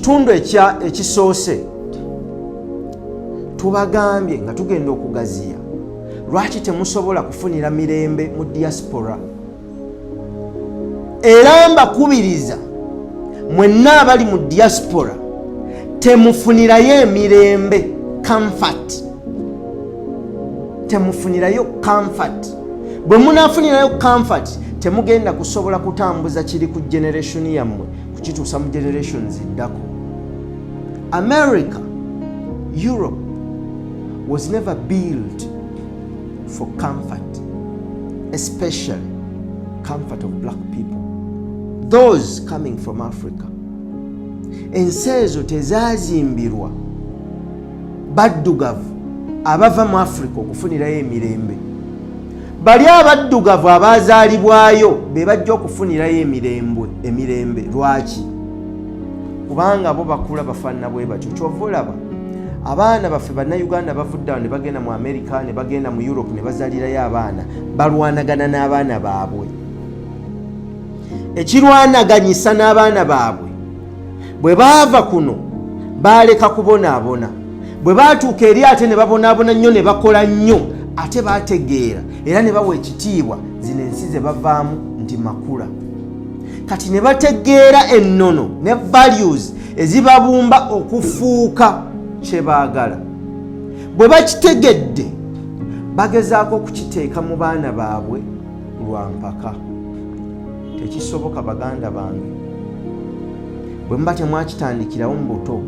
Kitundu ekya ekisoose tubagambye nga tugenda okugaziya lwaki temusobola kufunira mirembe mu diaspora. Era mbakubiriza mwenna abali mu diaspora, temufunirayo emirembe, comfort. Temufunirayo comfort. Bwe munafunirayo comfort, temugenda kusobola kutambuza kiri ku generation yammwe kukituusa mu generations ddako. America, Europe was never built for comfort, especially comfort of black people, those coming from Africa. Ensi ezo tezazimbirwa baddugavu abava mu Africa okufunirayo emirembe. Bali abaddugavu abazaalibwayo be bajja okufunirayo emirembe. Emirembe lwaki? Kubanga bo bakula bafaanana bwe batyo. Kyova olaba abaana baffe Bannayuganda bavudde awo ne bagenda mu Amerika, ne bagenda mu Europe, ne bazaalirayo abaana, balwanagana n'abaana baabwe. Ekirwanaganyisa n'abaana baabwe, bwe baava kuno baaleka kubonaabona. Bwe baatuuka eri ate ne babonaabona nnyo, ne bakola nnyo, ate baategeera era ne bawa ekitiibwa zino ensi ze bavaamu nti makula. Kati ne bategeera ennono ne values ezibabumba okufuuka kye baagala. Bwe bakitegedde, bagezaako okukiteeka mu baana baabwe lwampaka. Tekisoboka, baganda bange. Bwe muba temwakitandikirawo mu buto,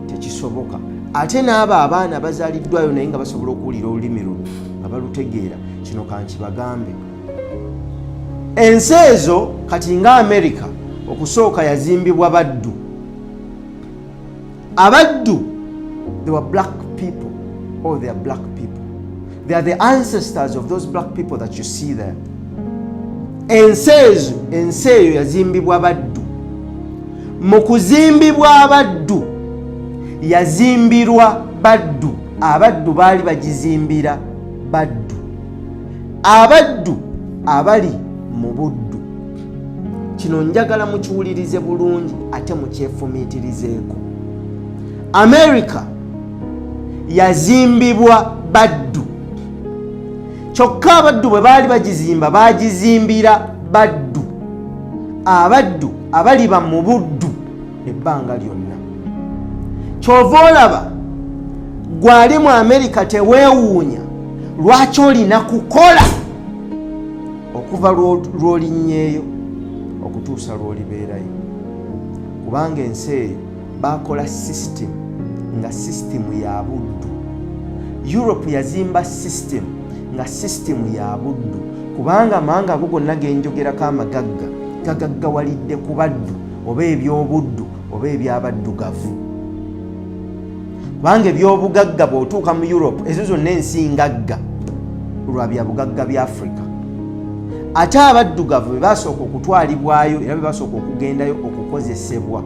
tekisoboka. Ate n'abo abaana bazaaliddwayo naye nga basobola okuwulira olulimi luno nga balutegeera, kino kankibagambe: ensi ezo kati nga Amerika, okusooka yazimbibwa baddu. Abaddu, they were black people, or they are black people. They are the ancestors of those black people that you see there. Ensi ezo, ensi eyo yazimbibwa baddu. Mu kuzimbibwa abaddu, yazimbirwa baddu. Abaddu baali bagizimbira baddu, abaddu abali mu buddu. Kino njagala mukiwulirize bulungi ate mukyefumiitirizeeko. America yazimbibwa baddu, kyokka abaddu bwe baali bagizimba, bagizimbira baddu, abaddu abaliba mu buddu ebbanga lyonna. Kyova olaba gwali mu Amerika, teweewuunya lwaki olina kukola okuva lw'olinnyeeyo okutuusa lw'olibeerayo, kubanga ensi eyo bakola system nga system ya buddu. Europe yazimba system nga system ya buddu, kubanga amawanga ago gonna genjogerako amagagga gagaggawalidde ku baddu oba ebyobuddu oba ebyabaddugavu, kubanga ebyobugagga bw'otuuka mu Europe, ezo zonna ensi ngagga lwa byabugagga bya Africa. Ate abaddugavu be basooka okutwalibwayo era be basooka okugendayo okukozesebwa.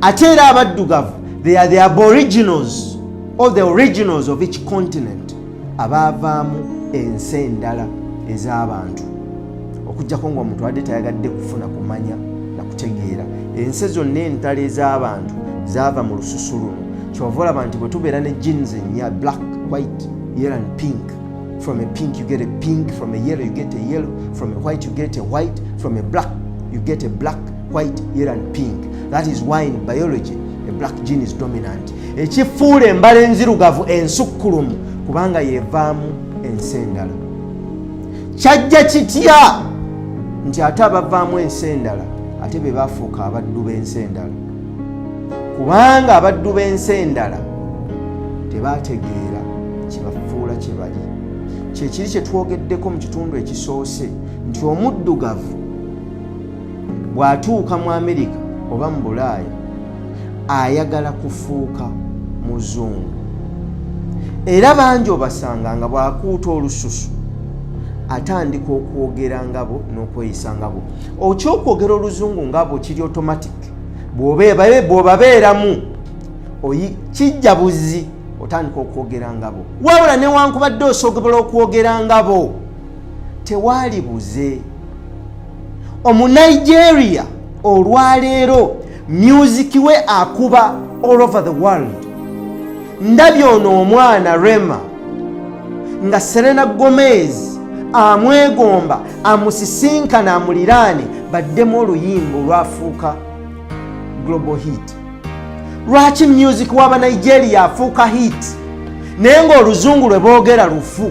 Ate era abaddugavu, they are the aboriginals or the originals of each continent, abaavaamu ensi endala ez'abantu, okugjako nga omuntu adde tayagadde kufuna kumanya nakutegeera. Ensi zonna entala ez'abantu zaava mu lususu luno. Kyova olaba nti bwe tubeera ne genes ennya, black, white, yellow and pink, from a pink you get a pink, from a yellow you get a yellow, from a white you get a white, from a black you get a black, white, yellow and pink. That is why in biology a black gene is dominant. Ekifuula embala enzirugavu ensukkulumu, kubanga yevaamu ensi endala. Kyajja kitya nti ate abavaamu ensi endala ate be bafuuka abaddu b'ensi endala? Kubanga abaddu b'ensi endala tebategeera kibafuula kye bali. Kyekiri kye twogeddeko mu kitundu ekisoose nti omuddugavu bw'atuuka mu Amerika oba mu Bulaaya, ayagala kufuuka muzungu. Era bangi obasanga nga bw'akuuta olususu atandika okwogera ngabo n'okweyisa ngabo. Okyokwogera oluzungu ngabo kiri automatic. Bw'obabeeramu kijja buzi, otandika okwogera ngabo. Wabula newankubadde osobola okwogera ngabo, tewaali buze. Omunigeria olwaleero Music we akuba all over the world. Ndabye ono omwana Rema nga Selena Gomez amwegomba, amusisinkana, amuliraane, baddemu oluyimba olwafuuka global hit. Lwaki music w'aba Nigeria afuuka hit naye ng'oluzungu lwe boogera lufu,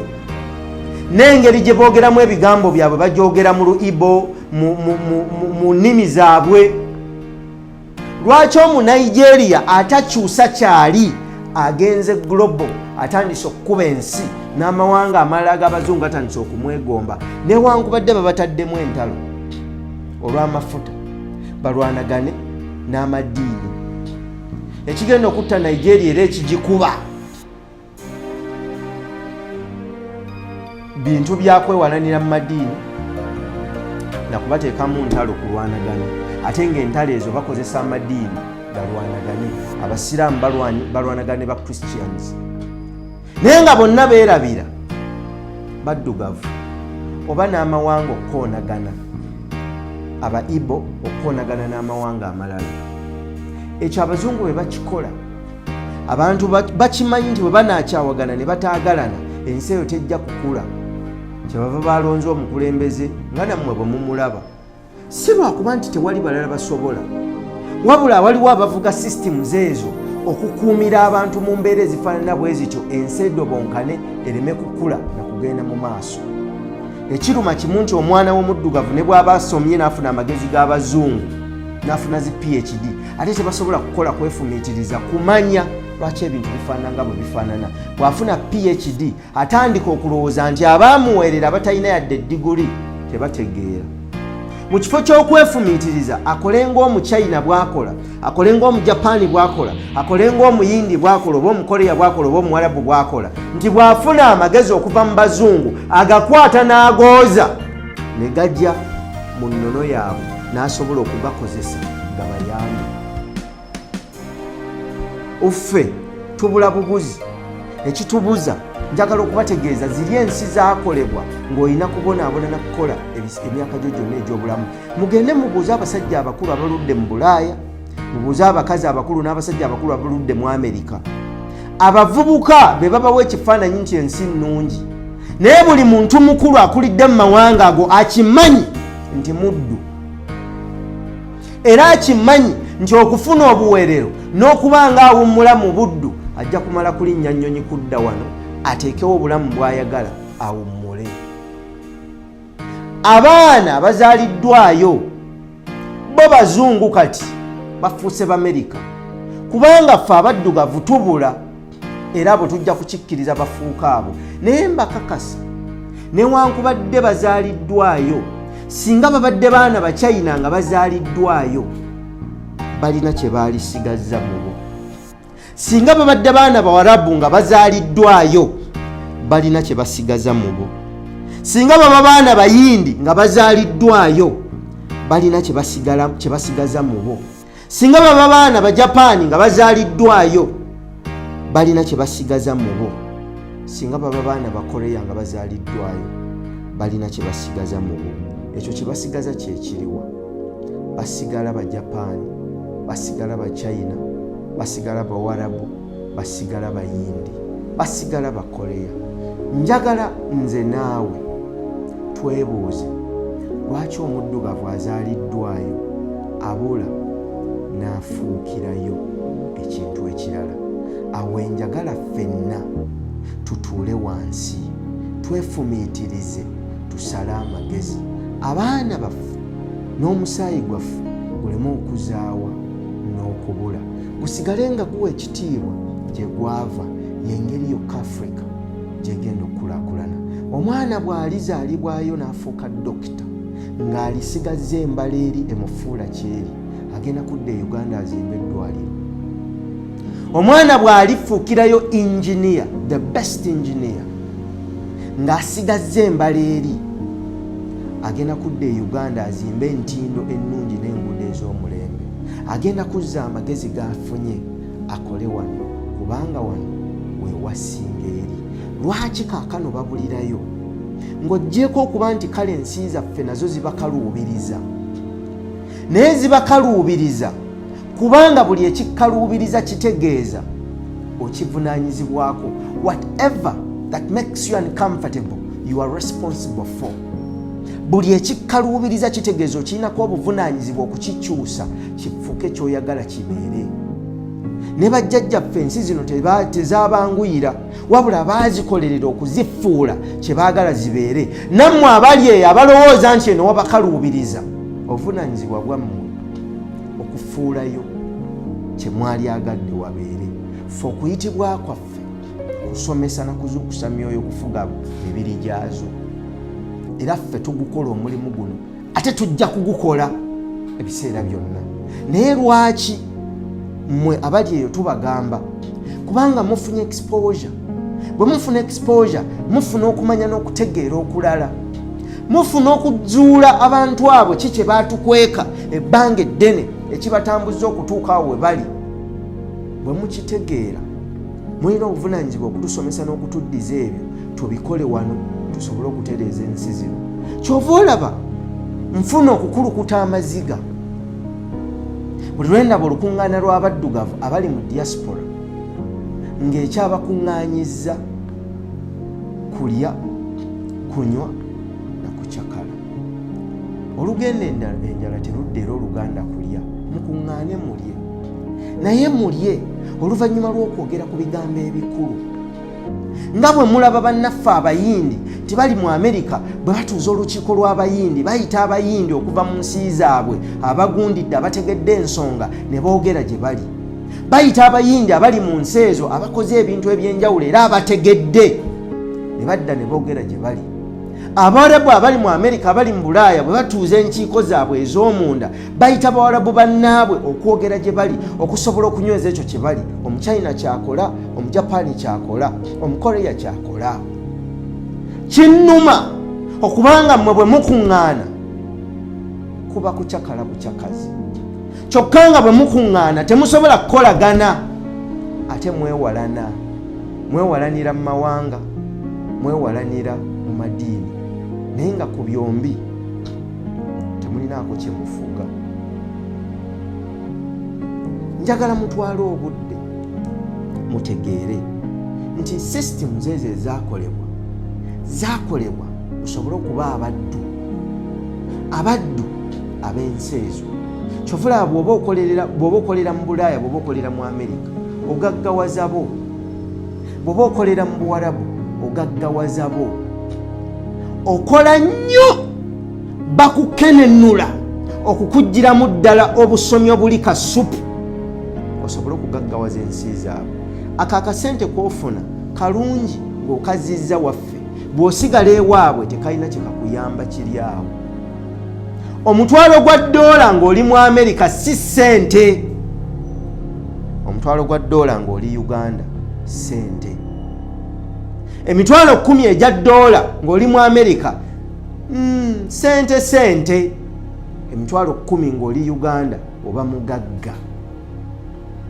n'engeri gye boogeramu ebigambo byabwe bagyogera mu Luibo, mu nnimi zaabwe? Lwaki Omunigeria atakyusa kyali agenze global, atandise okukuba ensi n'amawanga amalala g'abazungu gatandise okumwegomba, newankubadde babataddemu entalo olw'amafuta, balwanagane n'amadiini? Ekigenda okutta Nigeria era ekigikuba bintu byakwewalanira mu madiini nakubateekamu ntalo kulwanagana, ate ngaentalo ezo bakozesa amadiini galwanagane. Abasiraamu balwanagane ba Christians, naye nga bonna beerabira baddugavu oba n'amawanga okukoonagana, aba Ibo okukoonagana n'amawanga amalala. Ekyo abazungu bwe bakikola, abantu bakimanyi nti bwe banaakyawagana ne bataagalana, ensi eyo tejja kukula. Kyebava balonze omukulembeze nga nammwe bwe mumulaba, si lwakuba nti tewali balala basobola, wabula waliwo abavuga systems ezo okukuumira abantu mu mbeera ezifaanana bwe zityo, ensi edobonkane ereme kukula na kugenda mu maaso. Ekiruma kimu nti omwana w'omuddugavu ne bw'aba asomye n'afuna amagezi g'abazungu n'afuna zi PhD, ate tebasobola kukola kwefumiitiriza kumanya lwaki ebintu bifaanana nga bwe bifaanana. Bw'afuna PhD atandika okulowooza nti abaamuweerera abatalina yadde eddiguli tebategeera. Mu kifo ky'okwefumiitiriza akole ng'Omuchina bw'akola, akole ng'Omujapaani bw'akola, akole ng'Omuyindi bw'akola, oba Omukoreya bw'akola, oba Omuwarabu bw'akola, nti bw'afuna amagezi okuva mu bazungu agakwata n'agooza ne gajja mu nnono yaabwe n'asobola okugakozesa gabayambe. Uffe tubula bubuzi. Ekitubuza, njagala okubategeeza, ziri ensi zakolebwa ng'olina kubonaabona na kukola emyaka gyo gyonna egy'obulamu. Mugende mubuuze abasajja abakulu abaludde mu Bulaaya, mubuuze abakazi abakulu n'abasajja abakulu abaludde mu Amerika. Abavubuka be babawa ekifaananyi nti ensi nnungi, naye buli muntu mukulu akulidde mu mawanga ago akimanyi nti muddu, era akimanyi nti okufuna obuweerero n'okuba nga awummula mu buddu ajja kumala kulinnya nnyonyi kudda wano ateekewo obulamu bw'ayagala awummule. Abaana abazaaliddwayo bo bazungu kati bafuuse Bamerika, kubanga ffe abaddugavu tubula, era abo tujja kukikkiriza bafuuka abo. Naye mbakakasa, newankubadde bazaaliddwayo, singa babadde baana Bachina nga bazaaliddwayo, balina kye baalisigazza mubo. Singa babadde baana Bawarabu nga bazaaliddwayo, balina kye basigaza mubo. Singa baba baana Bayindi nga bazaaliddwayo, balina kye basigaza mubo. Singa baba baana Bajapaani nga bazaaliddwayo, balina kye basigaza mubo. Singa baba baana Bakoreya nga bazaaliddwayo, balina kye basigaza mubo. Ekyo kye basigaza kyekiriwa? Basigala Bajapaani, basigala Bachina, basigala Bawarabu, basigala Bayindi, basigala Bakoreya. Njagala nze naawe twebuuze lwaki omuddugavu azaaliddwayo abula n'afuukirayo ekintu ekirala. Awo enjagala ffenna tutuule wansi twefumiitirize, tusale amagezi, abaana baffe n'omusaayi gwaffe guleme okuzaawa n'okubula, gusigale nga guwa ekitiibwa gye gwava. Y'engeri yokka Afrika gyegenda okukulaakulana. Omwana bw'alizaalibwayo n'afuuka dokita ng'alisigazza embala eri emufuula kyeri, agenda kudda e Uganda azimbe eddwaliro. Omwana bw'alifuukirayo engineer, the best engineer, ng'asigazza embala eri, agenda kudda e Uganda azimbe entindo ennungi n'enguudo ez'omulembe. Agenda kuzza amagezi g'afunye akole wano, kubanga wano wewasinga eri. Lwaki kaakano babulirayo? Ng'oggyeko okuba nti kale ensi zaffe nazo zibakaluubiriza, naye zibakaluubiriza Kubanga buli ekikkaluubiriza kitegeeza okivunaanyizibwako. Whatever that makes you uncomfortable, you are responsible for. Buli ekikkaluubiriza kitegeeza okirinako obuvunaanyizibwa okukikyusa kifuuke kyoyagala kibeere. Ne bajjajjaffe ensi zino tezabanguyira, wabula baazikolerera okuzifuula kye baagala zibeere. Nammwe abali eyo abalowooza nti eno wabakaluubiriza, obuvunaanyizibwa bwammwe okufuulayo kye mwali agadde wabeere. Ffe okuyitibwa kwaffe kusomesa na kuzuukusa myoyo kufuga mibiri gyazo, era ffe tugukola omulimu guno, ate tujja kugukola ebiseera byonna. Naye lwaki mmwe abali eyo tubagamba? Kubanga mufunye exposure. Bwe mufuna exposure, mufuna okumanya n'okutegeera okulala, mufuna okuzuula abantu abo ki kye baatukweka ebbanga eddene ekibatambuza okutuuka awo we bali. Bwe mukitegeera, mulina obuvunaanyizibwa okutusomesa n'okutuddiza ebyo tubikole wano tusobole okutereeza ensi zino. Kyova olaba nfuna okukulukuta amaziga buli lwendaba olukuŋŋaana lw'abaddugavu abali mu diaspora ng'ekyabakuŋŋaanyizza kulya, kunywa na kucakala. Olugenda enjala terudda, era oluganda kulya. Mukuŋŋaane mulye, naye mulye oluvannyuma lw'okwogera ku bigambo ebikulu. Nga bwe mulaba bannaffe Abayindi nti bali mu Amerika, bwe batuuza olukiiko lw'Abayindi, bayita Abayindi okuva mu nsi zaabwe abagundidde, abategedde ensonga, ne boogera gye bali. Bayita Abayindi abali mu nsi ezo abakoze ebintu ebyenjawulo era abategedde, ne badda ne boogera gye bali. Abawarabu abali mu Amerika, abali mu Bulaaya, bwe batuuza enkiiko zaabwe ez'omunda, bayita Bawarabu bannaabwe okwogera gye bali okusobola okunyweza ekyo kye bali. Omuchina kyakola, Omujapaani kyakola, Omukoreya kyakola. Kinnuma okubanga mmwe bwe mukuŋŋaana kuba kucakala bucakazi, kyokka nga bwe mukuŋŋaana temusobola kukolagana, ate mwewalana. Mwewalanira mu mawanga, mwewalanira mu madiini, naye nga ku byombi temulinaako kye mufuga. Njagala mutwale obudde mutegeere nti systems ezo ezakolebwa zakolebwa musobole okuba abaddu, abaddu ab'ensi ezo. Kyova olaba bw'oba okolera mu Bulaaya, bw'oba okolera mu Amerika, ogaggawaza bo. Bw'oba okolera mu Buwarabu, ogaggawaza bo. Okola nnyo, bakukenenula okukugiramu ddala obusomi obuli kasupu osobole okugaggawaza ensi zaabwe. Ako akasente kofuna kalungi ng'okazizza waffe, bw'osigala ewaabwe tekalina kyekakuyamba kiri awo. Omutwalo gwa ddoola ng'oli mu Amerika si ssente, omutwalo gwa ddoola ng'oli Uganda ssente. Emitwalo 10 egya ddoola ng'oli mu Amerika, sente sente. Emitwalo 10 ng'oli Uganda oba mugagga.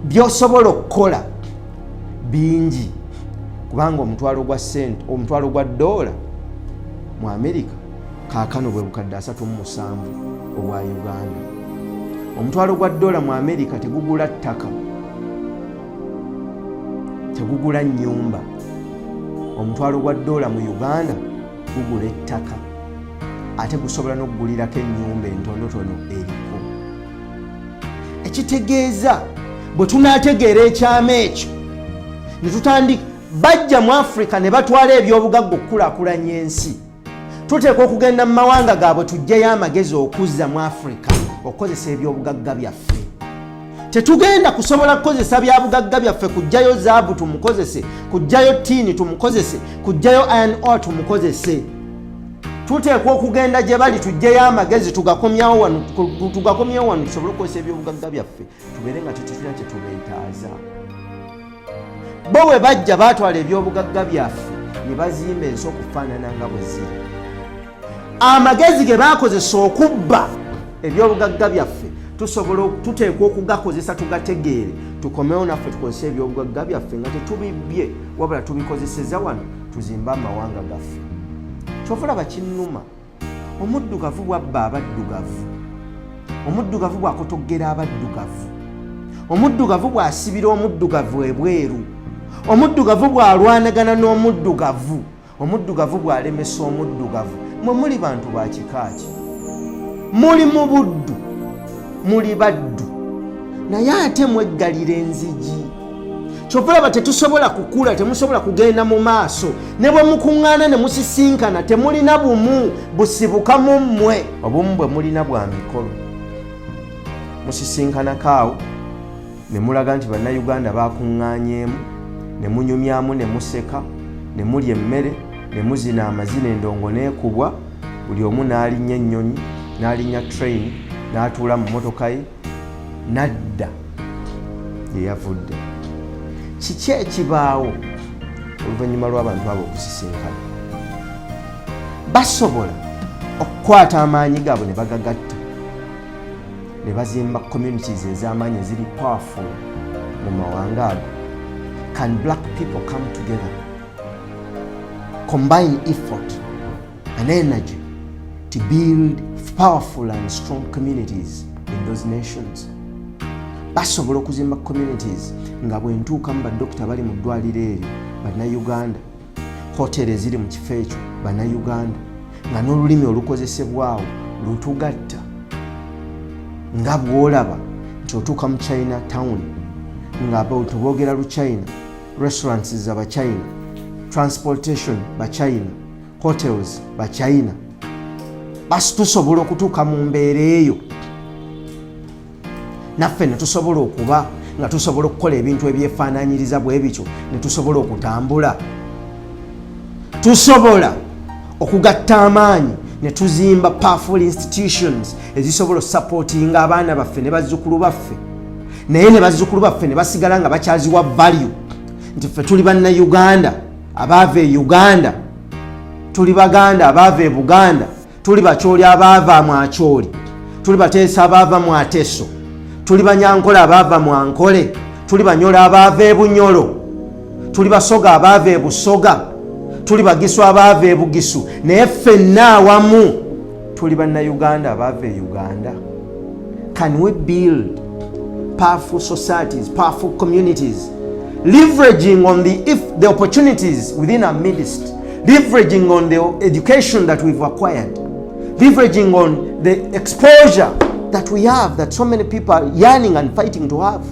By'osobola okukola bingi, kubanga omutwalo gwa sente, omutwalo gwa ddoola mu Amerika kaakano bwe bukadde 37 obwa Uganda. Omutwalo gwa ddoola mu Amerika tegugula ttaka, tegugula nnyumba. Omutwalo gwa ddoola mu Uganda gugula ettaka, ate gusobola n'okugulirako ennyumba entonotono eriko. Ekitegeeza bwe tunaategeera ekyama ekyo ne tutandika, bajja mu Afrika ne batwala ebyobugagga okukulaakulanya ensi. Tuteekwa okugenda mu mawanga gaabwe tuggyeyo amagezi okuzza mu Afrika okukozesa ebyobugagga byaffe. Tetugenda kusobola kukozesa byabugagga byaffe kuggyayo zaabu tumukozese, kuggyayo tiini tumukozese, kuggyayo iron ore tumukozese. Tuteekwa okugenda gye bali tuggyeyo amagezi tugakomyewo wano tusobole okukozesa ebyobugagga byaffe, tubeere nga tetulina kye tubeetaaza. Bo bwe bajja baatwala ebyobugagga byaffe ne bazimba ensi okufaanana nga bwe ziri. Amagezi ge baakozesa okubba ebyobugagga byaffe tuteekwa okugakozesa tugategeere, tukomewo naffe tukozese ebyobugagga byaffe nga tetubibbye, wabula tubikozeseza wano tuzimbe amawanga gaffe. Kyova olaba kinnuma omuddugavu bwabba abaddugavu, omuddugavu bw'akotoggera abaddugavu. Omuddugavu bw'asibira omuddugavu ebweru, omuddugavu bw'alwanagana n'omuddugavu, omuddugavu bw'alemesa omuddugavu, mwe muli bantu ba kika ki? Muli mu buddu, muli baddu, naye ate mweggalira enzigi. Kyova olaba tetusobola kukula, temusobola kugenda mu maaso. Ne bwe mukuŋŋaana ne musisinkana, temulina bumu busibuka mu mmwe. Obumu bwe mulina bwa mikolo. Musisinkanako awo ne mulaga nti Bannayuganda bakuŋŋaanyeemu, ne munyumyamu, ne museka, ne mulya emmere, ne muzina amazina, endongo n'ekubwa, buli omu n'alinnya ennyonyi, n'alinnya train, n'atuula mu mmotoka ye, n'adda gye yavudde. Kiki ekibaawo oluvannyuma lw'abantu abo okusisinkana? Basobola okukwata amaanyi gaabwe ne bagagatta ne bazimba communities ez'amaanyi eziri powerful mu mawanga ago? Can black people come together, combine effort and energy to build powerful and strong communities in those nations? Basobola okuzimba communities nga bwe ntuukamu, badokita bali mu ddwaliro eryo Bannayuganda, hoteri eziri mu kifo ekyo Bannayuganda, nga n'olulimi olukozesebwawo lutugatta, nga bw'olaba nti otuuka mu China Town nga abantu boogera Luchina, restaurants za Bachina, transportation Bachina, hotels Bachina. Basi tusobola okutuuka mu mbeera eyo naffe ne tusobola okuba nga tusobola okukola ebintu ebyefaananyiriza bwe bityo, ne tusobola okutambula, tusobola okugatta amaanyi ne tuzimba powerful institutions ezisobola osupportinga abaana baffe ne bazzukulu baffe, naye ne bazzukulu baffe ne basigala nga bakyaziwa value nti ffe tuli Bannayuganda abaava e Uganda, tuli Baganda abaava e Buganda, tuli Bakyoli abaava mu Akyoli, tuli Bateesa abaava mu Ateso, tuli Banyankole abaava mu Ankole, tuli Banyolo abaava e Bunyolo, tuli Basoga abaava e Busoga, tuli Bagisu abaava e Bugisu, naye ffenna awamu tuli Bannayuganda abaava e Uganda. Can we build powerful societies, powerful communities, leveraging on the opportunities within our midst, leveraging on the education that we've acquired, leveraging on the exposure that we have, that so many people are yearning and fighting to have?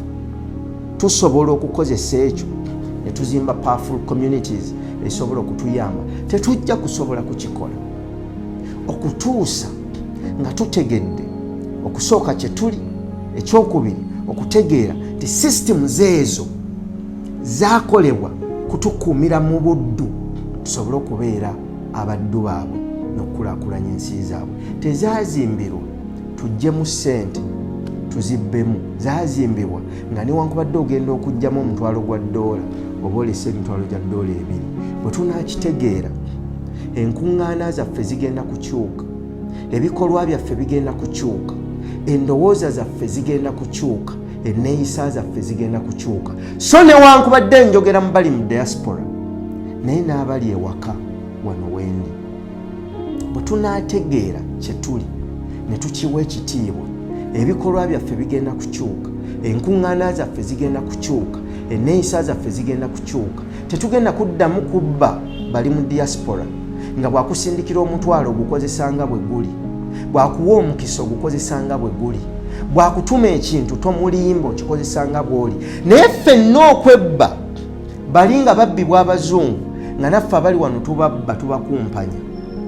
Tusobola okukozesa ekyo ne tuzimba powerful communities ezisobola okutuyamba? Tetujja kusobola kukikola okutuusa nga tutegedde okusooka kye tuli, ekyokubiri okutegeera nti systems ezo zakolebwa kutukuumira mu buddu, tusobole okubeera abaddu baabwe n'okukulaakulanya ensi zaabwe. Tezazimbirwa tuggyemu ssente tuzibbemu. Zazimbibwa nga newankubadde ogenda okuggyamu $1,000, oba olese emitwalo gya ddoola 2. Bwe tunakitegeera, enkuŋŋaana zaffe zigenda kukyuka, ebikolwa byaffe bigenda kukyuka, endowooza zaffe zigenda kukyuka, enneeyisa zaffe zigenda kukyuka. So newankubadde njogera mu bali mu diaspora, naye n'abali ewaka wano wendi, bwe tunaategeera kye tuli ne tukiwa ekitiibwa, ebikolwa byaffe bigenda kukyuka, enkuŋŋaana zaffe zigenda kukyuka, enneeyisa zaffe zigenda kukyuka. Tetugenda kuddamu kubba bali mu diaspora nga bwakusindikira 10,000 ogukozesanga bwe guli, bwakuwa omukisa ogukozesanga bwe guli, bwakutuma ekintu tomulimba, okikozesanga bw'oli. Naye ffenna okwebba bali nga babbibwa abazungu, nga naffe abali wano tubabba, tubakumpanya,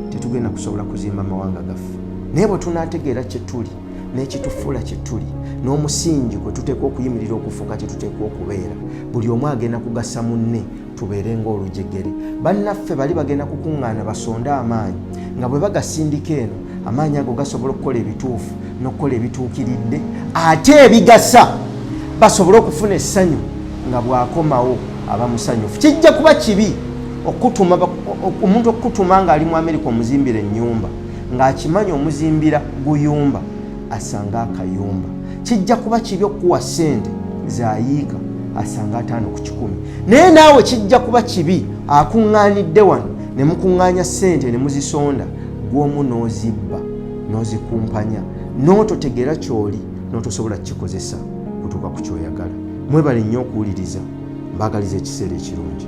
tetugenda kusobola kuzimba mawanga gaffe. Naye bwe tunaategeera kye tuli n'ekitufuula kye tuli n'omusingi kwe tuteekwa okuyimirira okufuuka kye tuteekwa okubeera, buli omu agenda kugasa munne, tubeere ng'olujegere. Bannaffe bali bagenda kukuŋŋaana basonde amaanyi, nga bwe bagasindika eno, amaanyi ago gasobola okukola ebituufu n'okukola ebituukiridde ate ebigasa, basobole okufuna essanyu nga bw'akomawo aba musanyufu. Kijja kuba kibi okutuma omuntu okukutuma ng'ali mu Amerika omuzimbira ennyumba, ng'akimanyi omuzimbira guyumba asanga akayumba. Kijja kuba kibi okukuwa ssente zayiika asanga 50 ku 100. Naye naawe kijja kuba kibi akuŋŋaanidde wano ne mukuŋŋaanya ssente ne muzisonda, gw'omu n'ozibba n'ozikumpanya n'ototegeera kyoli n'otosobola kukikozesa. Okutuuka ku kyoyagala. Mwebale nnyo okuwuliriza, mbaagaliza ekiseera ekirungi.